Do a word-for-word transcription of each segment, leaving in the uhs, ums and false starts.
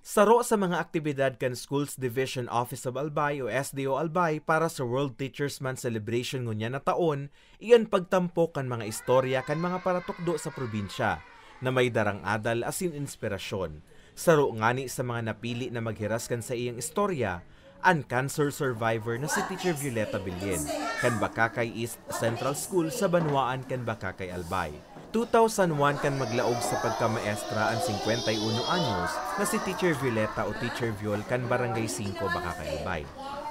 Saro sa mga aktibidad kan Schools Division Office of Albay o S D O Albay para sa World Teachers Month celebration ngunyan na taon, iyan pagtampok kan mga istorya kan mga paratukdo sa probinsya na may darang adal asin inspirasyon. Saro ngani sa mga napili na maghiras kan saiyang istorya, an cancer survivor na si Teacher Violeta Bilyen, kan Bacacay East Central School sa banwaan kan Bacacay, Albay. Two thousand one kan maglaog sa pagkamaestra an singkwenta y uno anyos na si Teacher Violeta o Teacher Viol kan Barangay Singko, Bacacay, Albay.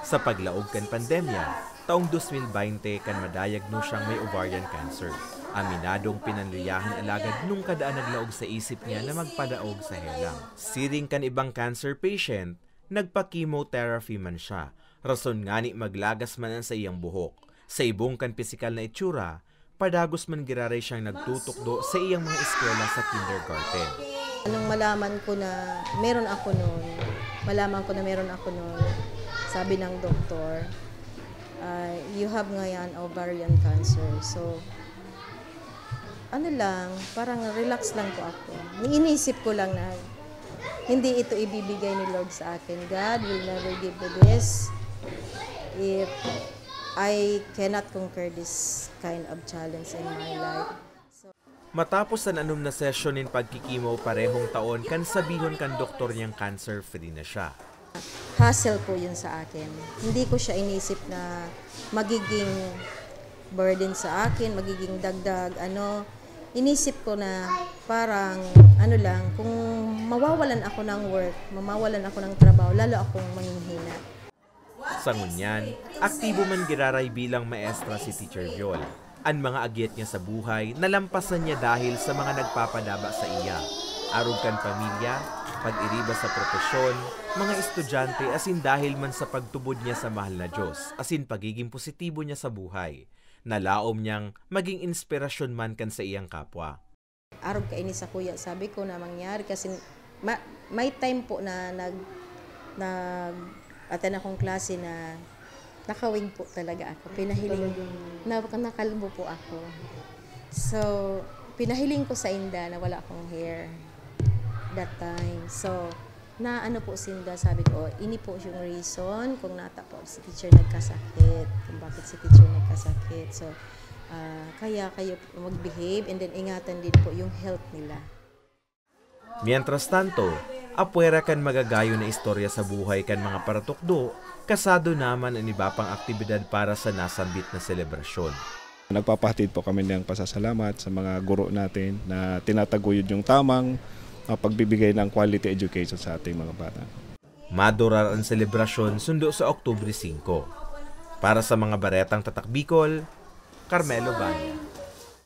Sa paglaog kan pandemya, taong dos mil baynte kan madayagnos siyang may ovarian cancer. Aminadong pinanluyahan alagad nung kadaan naglaog sa isip niya na magpadaog sa helang. Siring kan ibang cancer patient, nagpa-chemotherapy man siya. Rason ngani maglagas man an saiyang buhok. Sa ibong kan pisikal na itsura, padagos man giraray siyang nagtutukdo sa iyang mga eskwela sa kindergarten. Nung malaman ko na meron ako noon, malaman ko na meron ako noon, sabi ng doktor, ah, "You have ngayon ovarian cancer." So, ano lang, parang relax lang po ako. Iniisip ko lang na hindi ito ibibigay ni Lord sa akin. God will never give me this if I cannot conquer this kind of challenge in my life. Matapos an anom na sesyon nin pagkikimo parehong taon kan sabihon kan doktor niyang cancer-free na siya. Hassle po yun sa akin. Hindi ko siya inisip na magiging burden sa akin, magiging dagdag, ano. Inisip ko na parang, ano lang, kung mawawalan ako ng work, mamawalan ako ng trabaho, lalo akong manghihina. Sa ngunyan, aktibo man giraray bilang maestra si Teacher Viol. An mga agyat niya sa buhay, nalampasan niya dahil sa mga nagpapadaba sa iya. Arog kan pamilya, pag-iriba sa propesyon, mga estudyante, asin dahil man sa pagtubod niya sa mahal na Diyos, asin pagiging positibo niya sa buhay. Nalaom niyang maging inspirasyon man kan saiyang kapwa. Arog kaini sakuya, sabi ko na mangyari kasi ma- may time po na nag nag attend akong klase na nakawig po talaga ako. Pinahiling na nakalbo po ako. So, pinahiling ko sa inda na wala akong hair that time. So, na ano po sinda, sabi ko, "Oh, ini po yung reason kung nata po si teacher nagkasakit, kung bakit si teacher nagkasakit." So, ah, kaya kayo mag-behave and then ingatan din po yung health nila. Mientras tanto, apwera kan magagayon na istorya sa buhay kan mga paratukdo, kasado naman an iba pang aktibidad para sa nasambit na selebrasyon. Nagpapahatid po kami ng pasasalamat sa mga guro natin na tinataguyod yung tamang ah, pagbibigay ng quality education sa ating mga bata. Madurar an selebrasyon sundo sa Oktubre singko. Para sa mga baretang Tatak Bicol, Carmelo Banya.